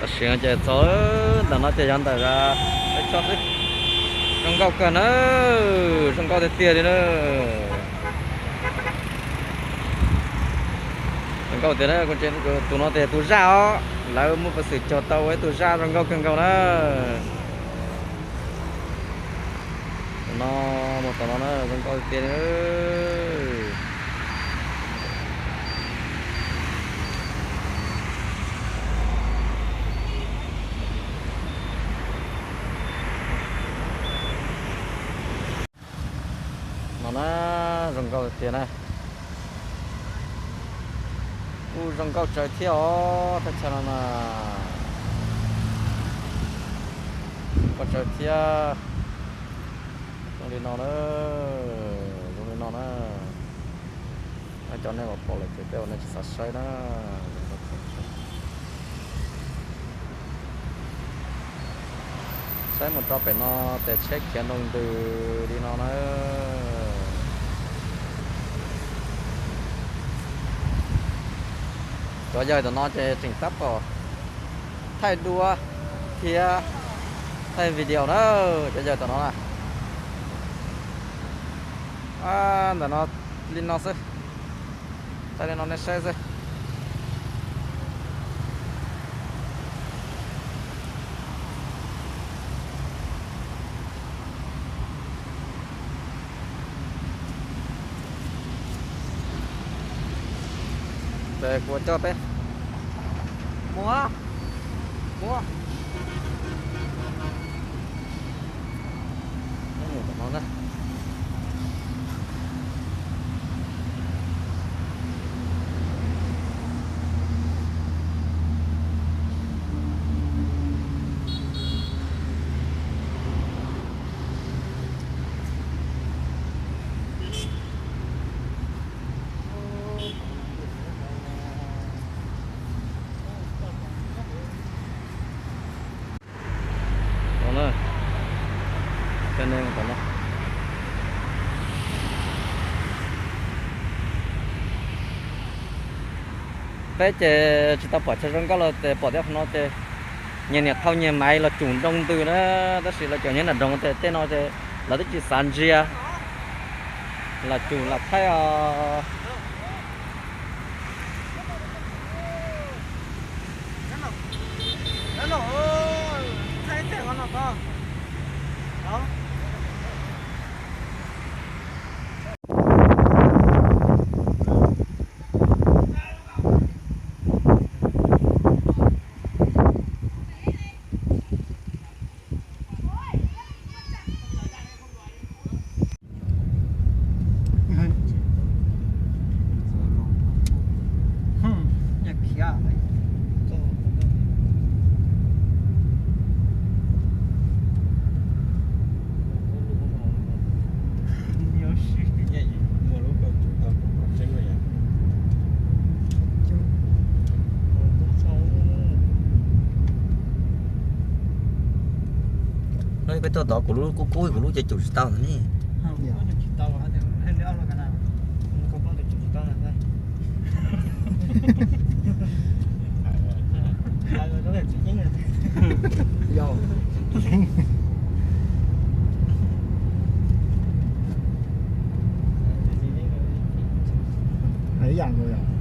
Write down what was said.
Sim no ces txog ntawm no ces yog ntawm teb chaws xwb. Zoo nkauj kawg na, zoo nkauj tiag tiag li na. Zoo nkauj tiag na, tus no ces tus zaj os, lawv muaj peev xwm cog tau ua ib tug zaj zoo nkauj kawg nkaus na. Tom no, mus tom no na, zoo nkauj tiag tiag li. No na, zoo nkauj tiag na. Kuj zoo nkauj tsawv thiab os, thaj chaw no na. Zoo nkauj tsawv thiab. Zoo li no na, zoo li no na. Cov nej los pom lawm ces tej zaum nej tsis xav saib na. Saib mus rau pem no ces tsheb khiav nroo ntws li no na. Cov yawg tom no ces tseem tab tom thaij duab thiab thaij video na, cov yawg tom no na. Ntawm no li no xwb, thaij li no nej saib xwb. Ces kuv coj peb mus, mus. Peb ces tsis tau pom chaw zoo nkauj los ces pom tej qhov no ces nyias niam thau nyias maiv los tsum nroo ntws na, tab sis lawv cov nyob nram nroog ces tej no ces lawv twb tsis xav ntsia, lam tsum lam thaij os. Peb tuaj tod kuv lub kub kub, kuv lub ces tsum tsis tau ne. Hais ib yam nkaus yom.